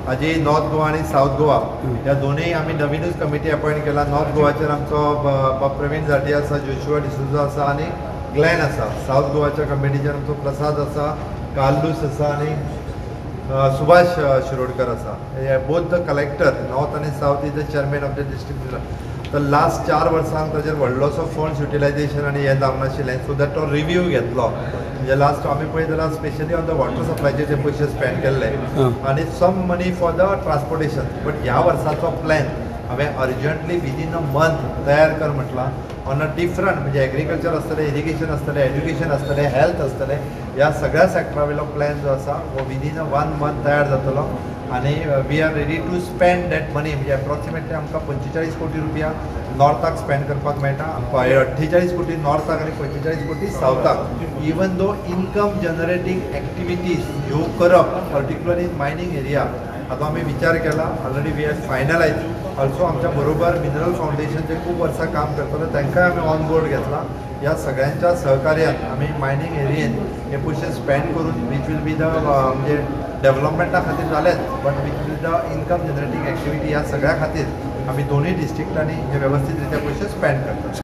हाजी नॉर्थ गोवा आनी सावथ गोवा ह्या दोनूय आमी नवीनूच कमिटी अपॉयंट केला. नॉर्थ गोवाचेर आमचो बाब प्रवीण झाटी आसा, जोशुआ डिसोजा आसा आनी ग्लॅन आसा. सावथ गोवाच्या कमिटीचेर आमचो प्रसाद आसा, कार्लूस आसा आनी सुभाष शिरोडकर आसा. हे बोथ the collector north आनी south is the chairman of the district. तर लास्ट 4 वर्सांक ताजेर व्हडलोसो फंड्स युटिलायझेशन आनी हें जावंक नाशिल्लें, सो that तो रिव्यू घेतलो. म्हणजे लास्ट आमी पळयत जाल्यार स्पेशली ऑन the water सप्लायचेर ते पयशे स्पेंड केल्ले आनी some money for the transportation. But ह्या वर्साचो प्लॅन हांवें अर्जंटली विदीन अ मंथ तयार कर म्हटलां ऑन अ डिफरंट, म्हणजे एग्रीकल्चर आसतलें, इरिगेशन आसतलें, एज्युकेशन आसतलें, हेल्थ आसतलें, ह्या सगळ्या सॅक्टरा वयलो प्लॅन जो आसा हो विदीन अ 1 मंथ तयार जातलो आनी we are ready to spend that money. म्हणजे एप्रोक्सिमेटली आमकां 45 कोटी रुपया नॉर्थाक स्पेंड करपाक मेळटा, 48 कोटी नॉर्थाक आनी 45 कोटी सावथाक. Even though income generating activities ह्यो करप पर्टिक्युलर इन मायनींग एरिया हाचो आमी विचार केला. Already we have finalise. Also आमच्या बरोबर मिनरल फावंडेशन जे खूब वर्सां काम करतले तांकांय आमी ऑन बोर्ड घेतला. ह्या सगळ्यांच्या सहकार्यान आमी मायनींग एरियेन हे पयशे स्पेंड करून which will be the म्हणजे डेव्हलपमेंटा खातीर जालेच, but which will the income generating activity ह्या सगळ्या खातीर आमी दोनूय डिस्ट्रिक्टांनी हे वेवस्थीत रित्या पयशे स्पेंड करतात.